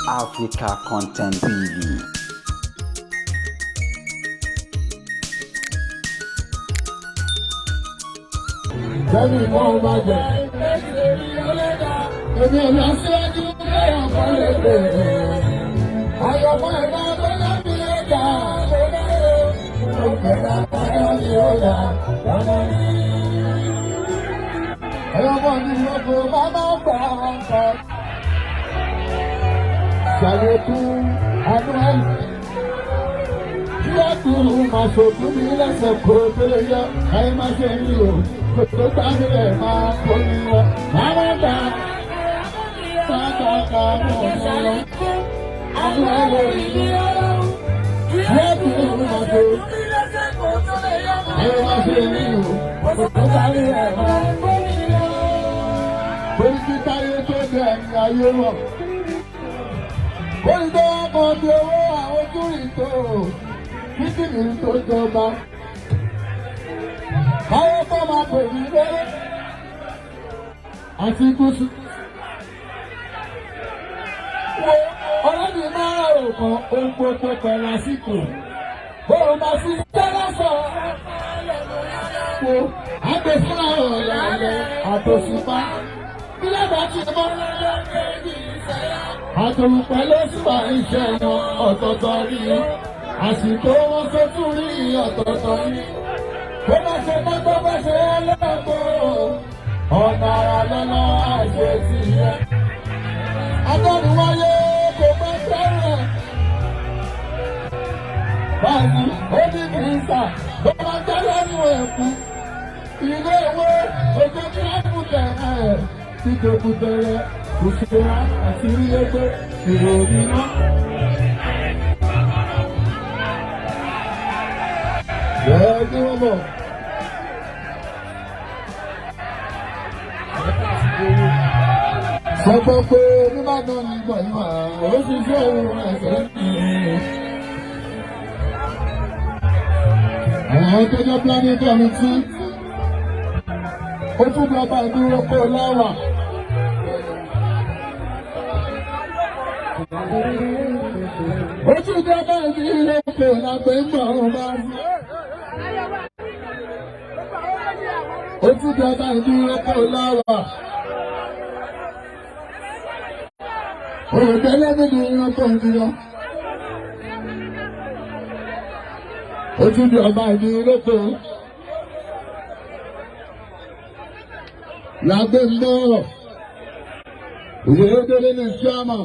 Africa Content TV. Sẹ́mi mọ́ ọ bá jẹ. Èmi ò lọ síwájú lẹ́yìn ọ̀pọ̀ lè pè é. Àyọ̀mọ́ ẹ̀dá bóyá mi ò dà bóyá o. Ẹ̀dá bóyá mi ò dà bóyá mi. Àyọ̀mọ́ mi ò kò má má gbà á. Ṣàlékún àánú ẹ̀. Kí á kúrú máa ṣòkú mi lẹ́sẹ̀ kó tó lè yọ, ayé máa ṣe ń lò kòtò gbàgbé máa kó ní wọn. Máa gbà máa gbà ká mọ̀ ní wọn. Àwọn ẹlòmí ní ẹ̀kú máa tó. Ayé máa ṣe ń lò kòtò gbàgbé máa kó ní wọn. Orí títa yé tó dẹ̀ ní ayé wọ̀. Orí tó wá kan bí owó àwọn ojú ìtò kíndìnrín tó jọba. Báyọ̀ tó máa pè mí lọ́wọ́ àti gúúsù. Wo ọlọ́dún máa rò kan ohun gbogbo pẹ̀lú àsìkò. Bóun bá fi tẹ́lá sọ. Wo àgbè fúnra ọ̀làlẹ̀ àtòṣùpá. Bílẹ̀ bá ti mọ́. Àtòrùpẹ̀ ló sì wà iṣẹ́ wọn ọ̀tọ̀ọ̀tọ̀ rí. Àsìkò wọn tó tún rí ọ̀tọ̀ọ̀tọ̀ rí. Bó bá ṣe mọ́tò bá ṣe lọ́gbọ̀ ọ̀nà ara lọ́nà àṣẹ ti yẹ. Adáni wáyé kò bá fẹ́ràn. Báyìí ó ní kìísà ló máa jẹ́ lẹ́nu ẹ̀kú. Ilé ìwé ojú kíláàmù tẹ̀lé tí kò tẹ̀lé kò ṣe rá àti rí ẹgbẹ́ ìròyìn náà. Bẹ́ẹ̀ ni wọ́n bọ̀. Sọ pé pé Nìbàdàn nígbà yìí wà, ó sì ṣe òun ẹ̀sẹ̀ ní. Àwọn tó jẹ́ planning committee, ó tún bí ọba ìdúró kó láwà. Ó tún bí ọba ìdúró kó lágbè ń bọ̀ ọ́n bá ń. Ó tún bí ọba ìdúró kó láwà. Olùdẹ́lẹ́ nínú ìran tó ń dúró. Ó tún bí ọba ìdúró kó. Làgbé ń bọ̀. Òye délé ní Ṣáàmà.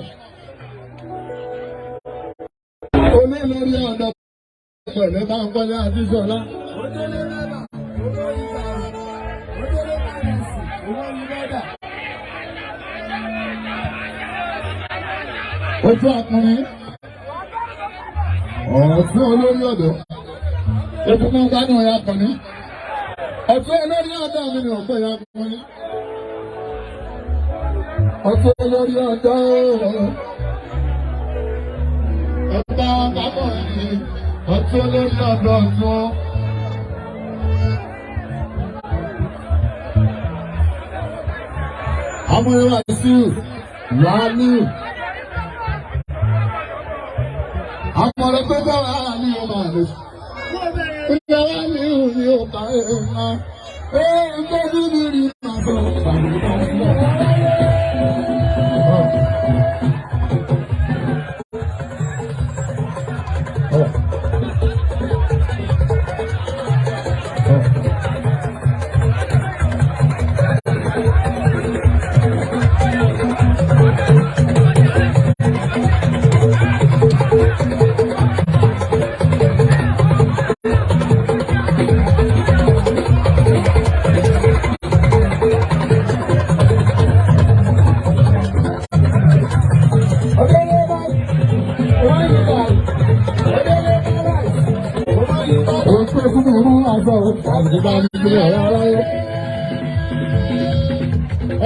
Olólórí ọ̀dọ́ pẹ̀lú bá ń kọ́lé Adísọ́lá. Ojú akọrin ọ̀tún olórí ọ̀dọ́ ojú kan gbádùn ọ̀yà akọrin ọ̀tún olórí ọ̀dọ́ mi ni ọ̀pọ̀ ọ̀yà akọrin ọ̀tún olórí ọ̀dọ́ ọ̀tá bàbá mi ọ̀tún olórí ọ̀dọ́ ọ̀tún. Amúrẹ́wà sí wàhálì. Àwọn ọ̀rẹ́ tó bá wà ní ọmọ rẹ̀. Ilé wa ní òní ọ̀tá ẹ̀ma. Ee, ń tọ́jú mi rí màá sọ bàbá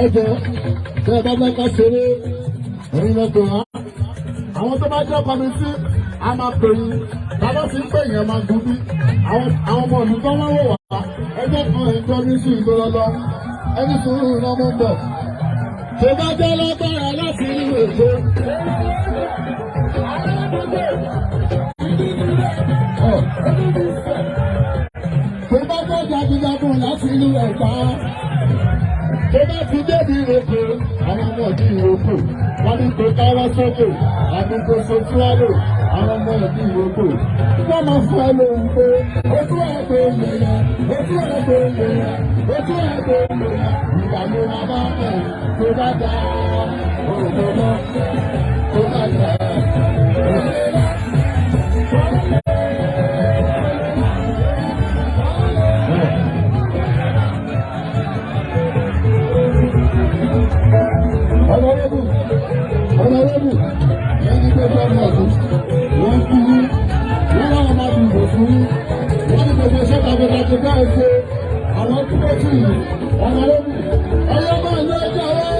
Ẹjọ́ tẹ́ ẹ bá fẹ́ ká ṣeré ẹ̀yin lẹ́tọ̀ọ́ wá. Àwọn tó bá jẹ́ kọ́mítì a máa pè yín. Bàbá ti ń pè yín ẹ máa gùn bí. Àwọn ọmọ ìlú tó wọ́n wò wá. Ẹjọ́ kan ẹjọ́ ní sí ìgboro lọ. Ẹni sùúrù náà mú bọ̀. Tó bá jẹ́ lágbára láti inú èkó. Ẹ̀gbá. Tó bá ti débi ìrókò, àwọn ọmọ ìdí ìrókò, wọ́n ní kó káwọ́ sókè, àbí kó sotuwálò, àwọn ọmọ ìdí ìrókò. Wọ́n máa fún ẹ lóhùn pé ojú ẹ̀ tó lè yẹn, ojú ẹ̀ tó lè yẹn, ojú ẹ̀ tó lè yẹn, ìgbà ló máa bá ẹ̀ tó bá dá òdòdó tó bá dá òdòdó. Honorable, honorable, ẹni tó fẹ́ mọ̀ ọdún, wọ́n kú yín, wọ́n láwọn máa dìbò fún yín, wọ́n ní gbogbo iṣẹ́ takuntakun bẹ́ẹ̀ ṣe, àwọn dúró sí yìí, honorable, ẹyọ máa lọ ẹjọ́ rẹ̀.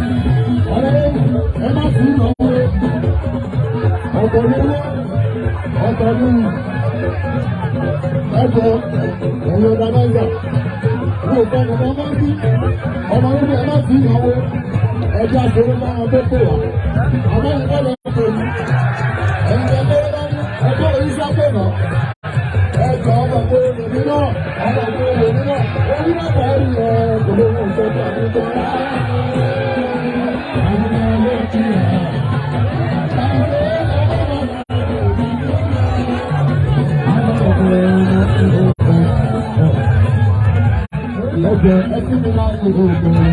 Honorable, ẹ má fi ìnáwó ọ̀pọ̀ lówó ọ̀pọ̀ lówó ẹjọ ẹ̀yin organizer wo gbọ́dọ̀ bá máa ń bí ọmọ níbi ẹ má fi ìnáwó ẹjọ àṣírí báwọn tó pè wá àmọ́ ìfẹ́ lọ pè mí ẹ̀yin tó tó dání ẹjọ́ òyìnbó pè náà ẹjọ ọmọ tó lèmi náà ọmọ tó lèmi náà orí náà kọ́ ẹ̀rí ẹ̀ kò lè wọ́n tó tó àbí tó rà. Ẹjọ ẹtí mi máa ń lo oògùn rẹ.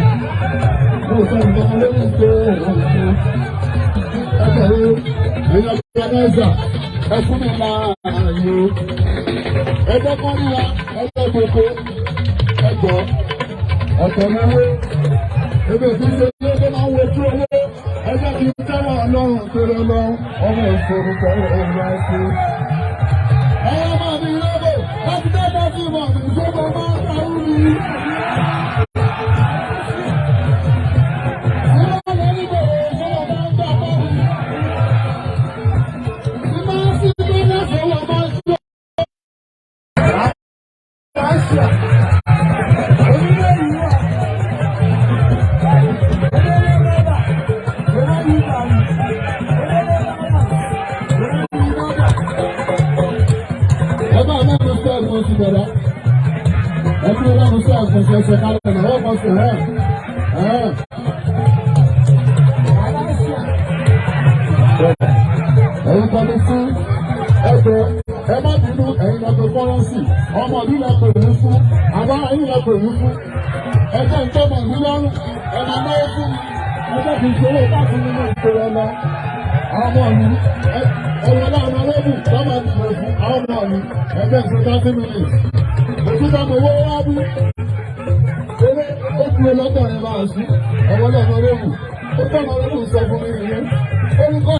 Mo sọ nǹkan lórí ìṣe òògùn. Ẹjọ yìí, ẹ̀yin organizer, ẹ fún mi láàyè. Ẹjọ́ kan rí wa, ẹjọ́ gbogbo, ẹjọ́ ọ̀tọ̀ lówó. Ebi òfin ṣe ilé tó máa ń wojú owó. Ẹjọ́ kì í tẹ́wọ̀ ọlọ́run tó lọ lọ, ọmọ ìṣòro pẹ̀lú ọ̀rọ̀ ẹ̀ṣin. Ẹ̀yọ́ máa mi lóbò, láti dẹ́gbẹ́ sí ìmọ̀ mi, ìṣòro máa ń ta wú mi. Ẹ̀yin kan ní fún ẹgbẹ́ ẹ má bínú ẹ̀yin lọ pé fọ́rọ́nsì ọmọ ìlú lọ pè mí fún àbá ẹ̀yin lọ pè mí fún ẹgbẹ́ ìtọ́mọ ìlú lọ́rùn ẹ máa náwó fún mi ẹgbẹ́ kì í ṣe owó káàkiri nínú ìṣòro ọlọ àwọn ọmọ mi ẹwọ láwọn ọlọ́bù lọ́mọ ìlú fún àwọn ọmọ mi ẹgbẹ́ ìṣe 30 minutes òtún bá mi owó wá bí eré ó kúrò lọ́dọ̀ rẹ̀ máa sí ẹwọ láwọn ọlọ́bù ó tọ́ ọmọ ọlọ́bù sọ fún mi nìyẹn ó ní kọ́.